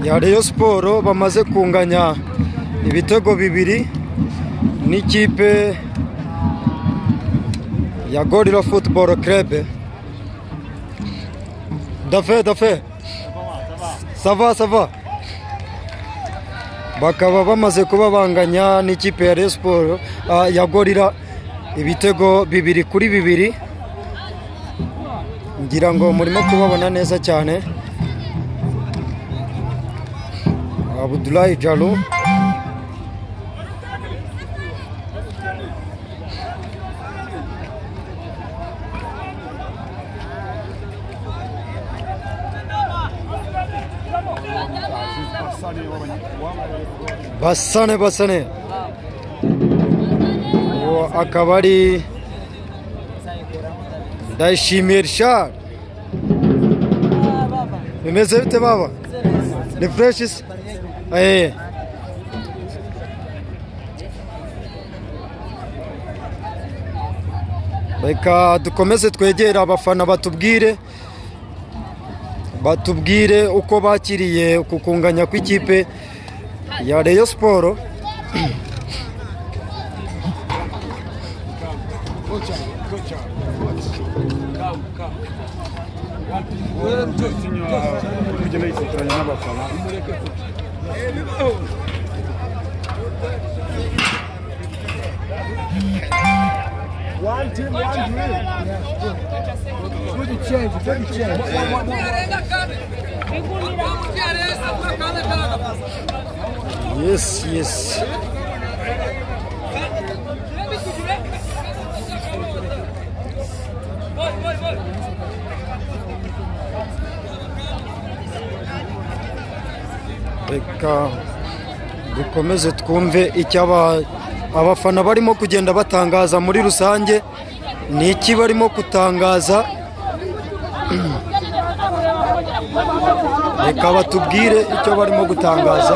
ya Rayon Sport bamaze kunganya ibitego bibiri n'ikipe ya Gorilla Football Club. Dafe dafe, ça va ça va. Bakaba bamaze kuba banganya n'ikipe ya Rayon Sport ya Gorilla ibitego 2-2. Ngira ngo murimo kubabona neza cyane. Abdoulaye Diallo Basane Basane uwo akaba ari Ndayishimiye Richard. Bimeze bite baba? Ni fresh se? Reka dukomeze twegera abafana batubwire uko bakiriye kukunganya kw'ikipe ya Rayon Sport. One team, one dream. Good change, good change. Yes, yes. Reka dukomeze twumve icyo abafana barimo kugenda batangaza muri rusange, ni iki barimo kutangaza. Reka batubwire icyo barimo gutangaza.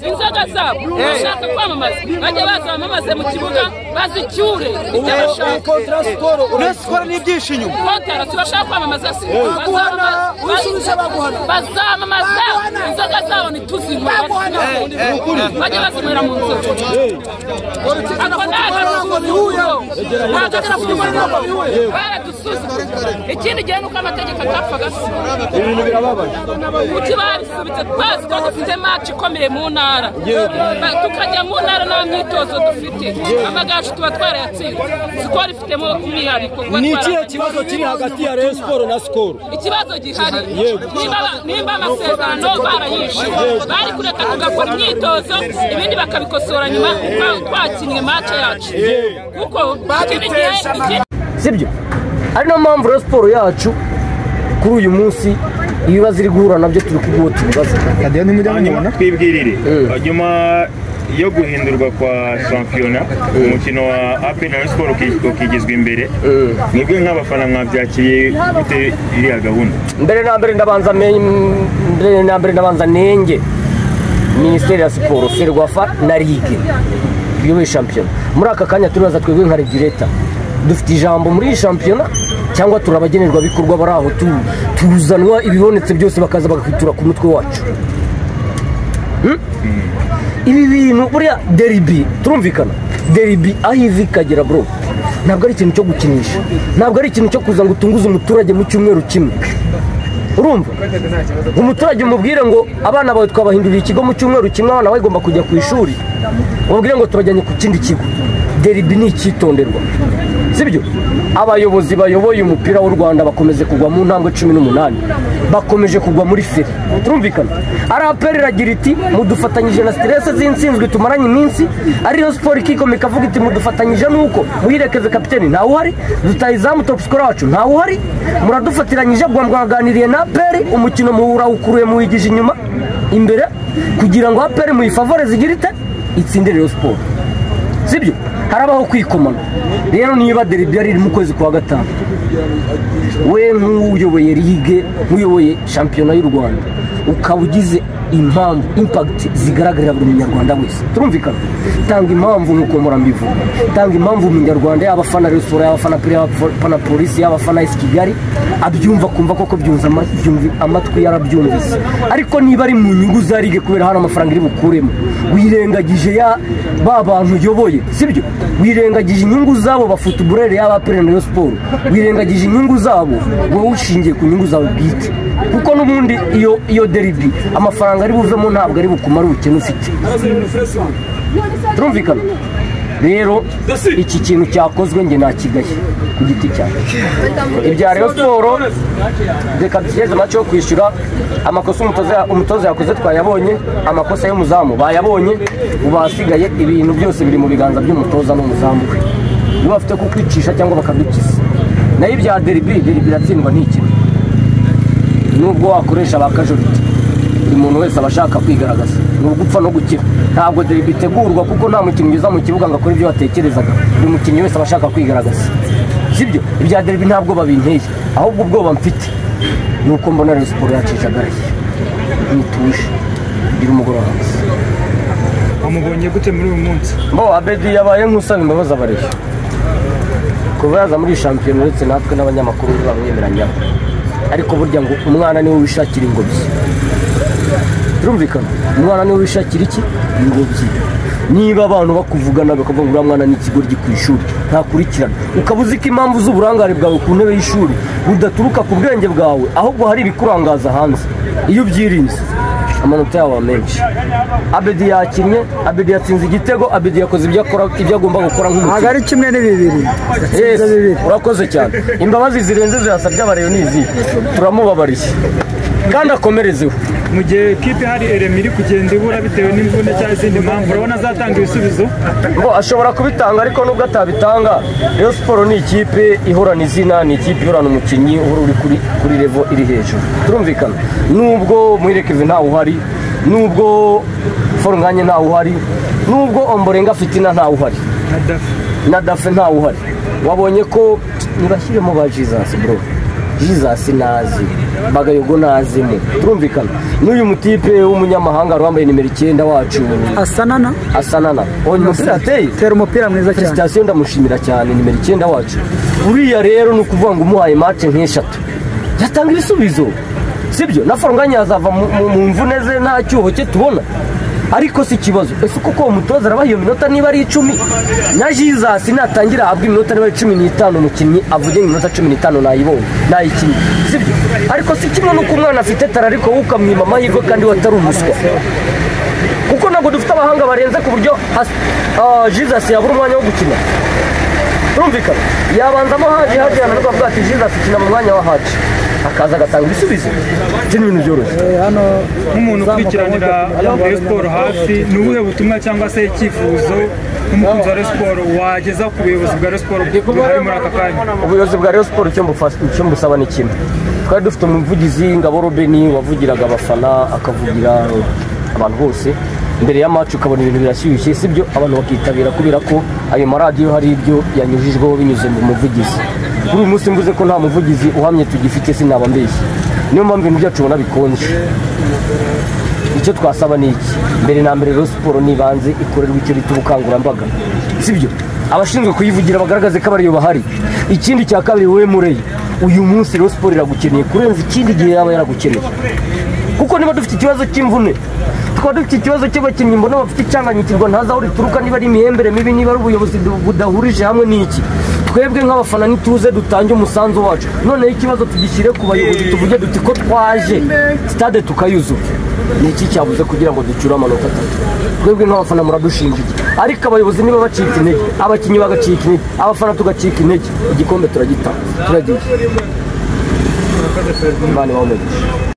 Inzoga zabo bashaka kwamamaza bajye baza bamamaze mu kibuga bazicyure ibyo bashaka. Skol n'ibyinshi inyuma. Kontara bashaka kwamamaza se bazamamaza inzoga zabo ntituzinywe, bajye bazinywera mu nzoga. Baradusuzugura. Ikindi gihe nuko amategeko atapfaga se ibintu birababaje. Kuki babisubitse? Bazi ko dufite match ikomeye mu ntara, tukajya mu ntara nta myitozo dufite, amagaju tuba twarayatsinze. Skol ifitemo umwihariko. Ni ikihe kibazo kiri hagati ya Rayon Sport na Skol? Ikibazo gihari nimba amasezerano barayishe, bari kureka tugakora imyitozo ibindi bakabikosora nyuma twakinnye match yacu, kuko sibyo. Ari no mpamvu Rayon Sport yacu kuri uyu munsi ibibazo iri guhura nabyo turi kubwota ibibazo. Twibwirire nyuma yo guhindurwa kwa shampiyona, umukino wa APR na Rayon Sport ukigizwa imbere, mwebwe nk'abafana mwabyakiriye gute iriya gahunda? Mbere na mbere ndabanza nenge Minisiteri ya Siporo, Ferwafa na Ligue iyoboye shampiyona. Muri aka kanya turibaza twebwe nka regulator dufite ijambo muri iyi shampiyona cyangwa turabagenerwa bikorwa bari aho tuzanwa ibibonetse byose bakaza bagakwitura ku mutwe wacu. Ibi bintu buriya derby turumvikana Derby aho ivi ikagera bro, ntabwo ari ikintu cyo gukinisha, ntabwo ari ikintu cyo kuza ngo utunguze umuturage mu cyumweru kimwe. Urumva umuturage umubwire ngo abana bawe twabahinduriye ikigo mu cyumweru kimwe, abana bagomba kujya ku ishuri, umubwire ngo tubajyanye ku kindi kigo. Derby ni icyitonderwa, sibyo? Abayobozi bayoboye umupira w'u Rwanda bakomeze kugwa mu ntambwe 18, bakomeje kugwa muri feri. Turumvikana. APR iragira iti mudufatanyije na stress z'insinzwe tumaranye iminsi. Ari Rayon Sport ikikomeka ikavuga iti mudufatanyije nuko muhirekeze kapiteni ntawe uhari, dutayizamu top scorer wacu ntawe uhari, muradufatiranyije mwaganiriye na APR, umukino muwurawukuruye muwigije inyuma imbere kugira ngo APR muyifavore zigira ite itsinde Rayon Sport, sibyo? Harabaho kwikomana. Rero niba derby yari mu kwezi kwa 5, we nk'uyoboye ligue, nk'uyoboye shampiyona y'u Rwanda, ukaba ugize impamvu impact zigaragarira buri munyarwanda wese. Turumvikana. Tanga impamvu nk'uko murambivuga, tanga impamvu umunyarwanda yaba afana Rayon Sport, yaba afana APR, yaba afana Polisi, yaba afana AS Kigali abyumva kumva koko byumva amatwi yarabyumvise. Ariko niba ari mu nyungu za ligue kubera hari amafaranga iri bukuremo, wirengagije ya ba bantu uyoboye, sibyo? Wirengagije inyungu zabo ba footballeur yaba APR na Rayon Sport, wirengagije inyungu zabo, wowe ushingiye ku nyungu zawe bwite. Kuko n'ubundi iyo derby amafaranga ari buvemo ntabwo ari bukumara ubukene ufite. Turumvikana. Rero iki kintu cyakozwe nge nakigaye ku giti cyanjye. Ibya Rayon Sport reka dutegereze match yo kwishyura. Amakosa umutoza yakoze twayabonye, amakosa y'umuzamu bayabonye, ubu hasigaye ibintu byose biri mu biganza by'umutoza n'umuzamu we. Niba bafite kukwicisha cyangwa bakadukiza. Nayo ibya derby, derby iratsindwa ntikino. Nubwo wakoresha abakajorite, buri muntu wese aba ashaka kwigaragaza, ni ugupfa no gukira. Ntabwo derby itegurwa kuko nta mukinnyi uza mu kibuga ngo akore ibyo watekerezaga. Buri mukinnyi wese aba ashaka kwigaragaza, sibyo? Ibya derby ntabwo babinteye, ahubwo ubwoba mfite ni uko mbona Rayon Sport yacijagaraye, nituje iri umugoroba. Wamubonye gute muri uyu munsi? Bo Abedi yabaye nk'usaba imbabazi abareyo kuva yaza muri shampiyona, uretse natwe n'abanyamakuru bamwemeranyaho. Ariko burya ngo umwana niwe wishakira ingobyi. Turumvikana. Umwana niwe wishakira iki? Ingobyi. Niba abantu bakuvugana bakavuga ngo uriya mwana ni ikigoryi ku ishuri, ntakurikirana, ukaba uzi ko impamvu z'uburangare bwawe ku ntebe y'ishuri budaturuka ku bwenge bwawe, ahubwo hari ibikurangaza hanze, iyo ubyirinze amanota yawe menshi. Abedi yakinnye, Abedi yatsinze igitego, Abedi yakoze ibyo akora, ibyo agomba gukora nk'umukinnyi. Ntabwo ari kimwe ni bibiri. Yes, urakoze cyane. Imbabazi zirenze zirasabye abareyo nizi, turamubabariye kandi akomerezeho. Mu gihe kipe hari eremi iri kugenda ibura bitewe n'imvune cyangwa izindi mpamvu, urabona azatanga ibisubizo? Ngo ashobora kubitanga, ariko nubwo atabitanga, Rayon Sport ni ikipe ihorana izina, ni ikipe ihorana umukinnyi uhora uri kuri level iri hejuru. Turumvikana. Nubwo Muhirekeve ntawe uhari, nubwo Forunganye ntawe uhari, nubwo Omborenga Fitina ntawe uhari, na Dafe ntawe uhari, wabonye ko nibashyiremo ba Jesus bro. Jesus nazi, Bagayogo nazimo. Turumvikana. N'uyu mutipe w'umunyamahanga wambaye nimero 9 wacu Asanana. Onye umupira ateye, tera umupira mwiza cyane. Station ndamushimira cyane, nimero 9 wacu. Uriya rero ni ukuvuga ngo umuhaye match nk'eshatu yatanga ibisubizo, sibyo? Na Forunganye azava mu mvune ze nta cyuho cye tubona. Ariko si ikibazo, ese kuko umutoza arabaha iyo minota niba ari 10, na Jesus natangira ahabwa iminota niba ari 15, umukinnyi avuge iminota 15 nayibonye nayikinnye, sibyo? Ariko si kimwe nuko umwana afite tara ariko wowe ukamwima amahirwe kandi watari umuswa, kuko ntabwo dufite abahanga barenze ku buryo Jesus yabura umwanya wo gukina. Turumvikana. Yabanzamo Haji, Haji yananirwa avuga ati Jesus ikina mu mwanya wa Haji, akaza agatanga ibisubizo. Ibyo ni ibintu byoroshye. Nk'umuntu ukurikiranira Rayon Sport hafi, ni ubuhe butumwa cyangwa se icyifuzo nk'umukunzi wa Rayon Sport wageza ku buyobozi bwa Rayon Sport buhari muri aka kanya? Ubuyobozi bwa Rayon Sport icyo mbusaba ni kimwe. Twari dufite umuvugizi Ngabo Robeni wavugiraga abafana, akavugira abantu bose. Mbere ya match ukabona ibintu birashyushye, sibyo? Abantu bakitabira kubera ko ayo maradiyo hari ibyo yanyujijweho binyuze mu muvugizi. Kuri uyu munsi mvuze ko nta muvugizi uhamye tugifite, sinaba mbeshye. Niyo mpamvu ibintu byacu ubona bikonje. Icyo twasaba ni iki? Mbere na mbere Rayon Sport nibanze ikorerwa icyo bita ubukangurambaga, sibyo? Abashinzwe kuyivugira bagaragaze ko abariyo bahari. Ikindi cya kabiri, wowe Mureye, uyu munsi Rayon Sport iragukeneye kurenza ikindi gihe yaba yaragukeneye. Kuko niba dufite ikibazo cy'imvune, Tukaba dufite ikibazo cy'abakinnyi mbona bafite icanganyikirwa, ntazi aho rituruka, niba ari imihembere mibi, niba ari ubuyobozi budahurije hamwe n'iki. Twebwe nk'abafana nituze dutange umusanzu wacu, noneho ikibazo tugishyire ku bayobozi, tuvuge duti ko twaje stade tukayuzura, ni iki cyabuze kugira ngo ducyure amanota 3? Twebwe nk'abafana muradushinja iki? Ariko abayobozi niba bacika intege, abakinnyi bagacika intege, abafana tugacika intege, igikombe turagita, turagiye. Imana ibahe umugisha.